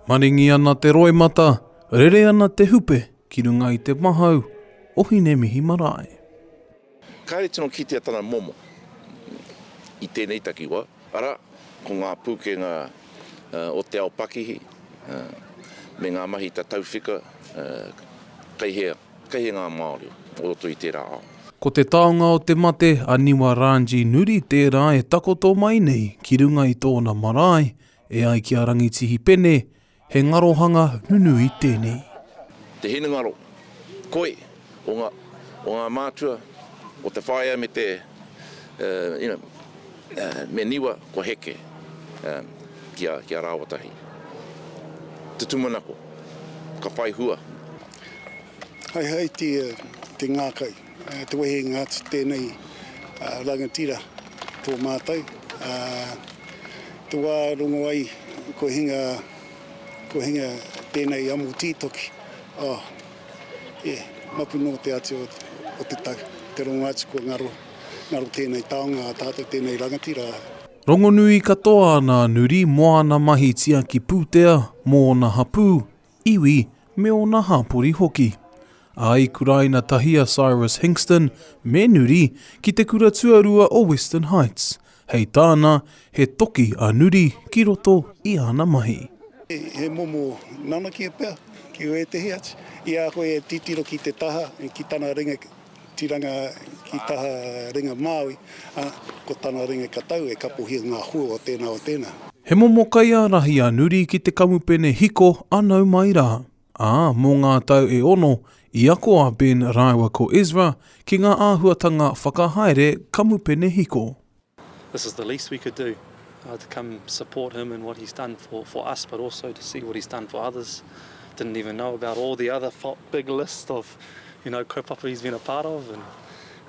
Maringi ana te roimata, rere ana te hupe ki runga i te mahau o Hinemihi marae. Kāre tino kitea tana momo i tēnei takiwā, arā, ko ngā pūkenga o te ao pakihi me ngā mahi tatauwhika kei hea, kei hea ngā Māori o roto i tērā ao. Ko te taonga o te mate a Niwa Ranji Nuri tērā e takoto mai nei ki runga i tōna marae, e ai ki a Rangitihi Pene, He ngarohanga nunui tēnei. Te hinengaro koi o nga, o nga mātua, o te whaea me te, you know, me Niwa kua heke ki a, ki a rāua tahi. Te tumanako, ka whai hua. Haehaetia te ngākau, te wehenga atu tēnei rangatira tō mātou. Te wā rongo ai kua hinga, kua hinga tēnei amo tītoki, oh, yeah, mapu nō te ati o te tau, te rongo atu kua ngaro, ngaro tēnei taonga a tātou, tēnei rangatira. Rongonui katoa ana a Nuri mō āna mahi tiaki pūtea mō ōna hapū, iwi me ōna hāpori hoki. Ā, i kuraina tahi a Cyrus Hingston me Nuri ki te kura tuarua o Western Heights. Hei tāna, he toki a Nuri ki roto i āna mahi. He momo nanakia pea ki ētehi atu. I a koe e titiro ki te taha, ki tana ringa Tiranga ki taha ringa Māui, ā, ko tana ringa katau e kapohia ngā hua o tēnā o tēnā. He momo kaiārahi a Nuri ki te kamupene hiko a Nau Mai Rā, ā, mō ngā tau e ono, i ako a Ben rāua ko Ezra ki ngā āhuatanga whakahaere kamupene hiko. This is the least we could do to come support him in what he's done for, for us but also to see what he's done for others. Didn't even know about all the other big list of you know, kaupapa he's been a part of and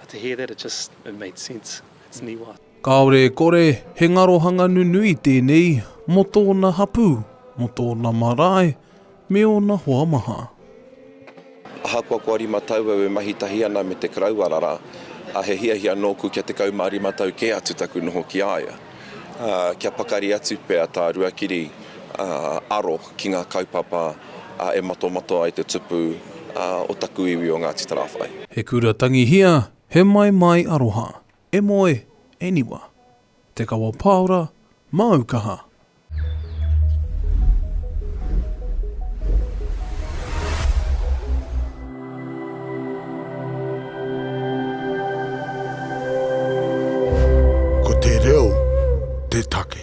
to hear that it just it made sense. It's niwa. Kāore e kore, he ngarohanga nunui tēnei mō tōna hapū, mō tōna marae, me ōna hoa maha. Ahakoa kua rima tau au e mahi tahi ana me te koroua rara, a he hiahia nōku kia 15 tau kē atu taku noho ki a ia. Kia pakari atu pea tā Ruakiri aro ki ngā kaupapa e matomato ai te tupu o taku iwi o Ngāti Tarāwhai. He kura tangihia, he maimai aroha. E moe, e niwa. Te Kawa Paora, māu kaha. Ko te reo te take.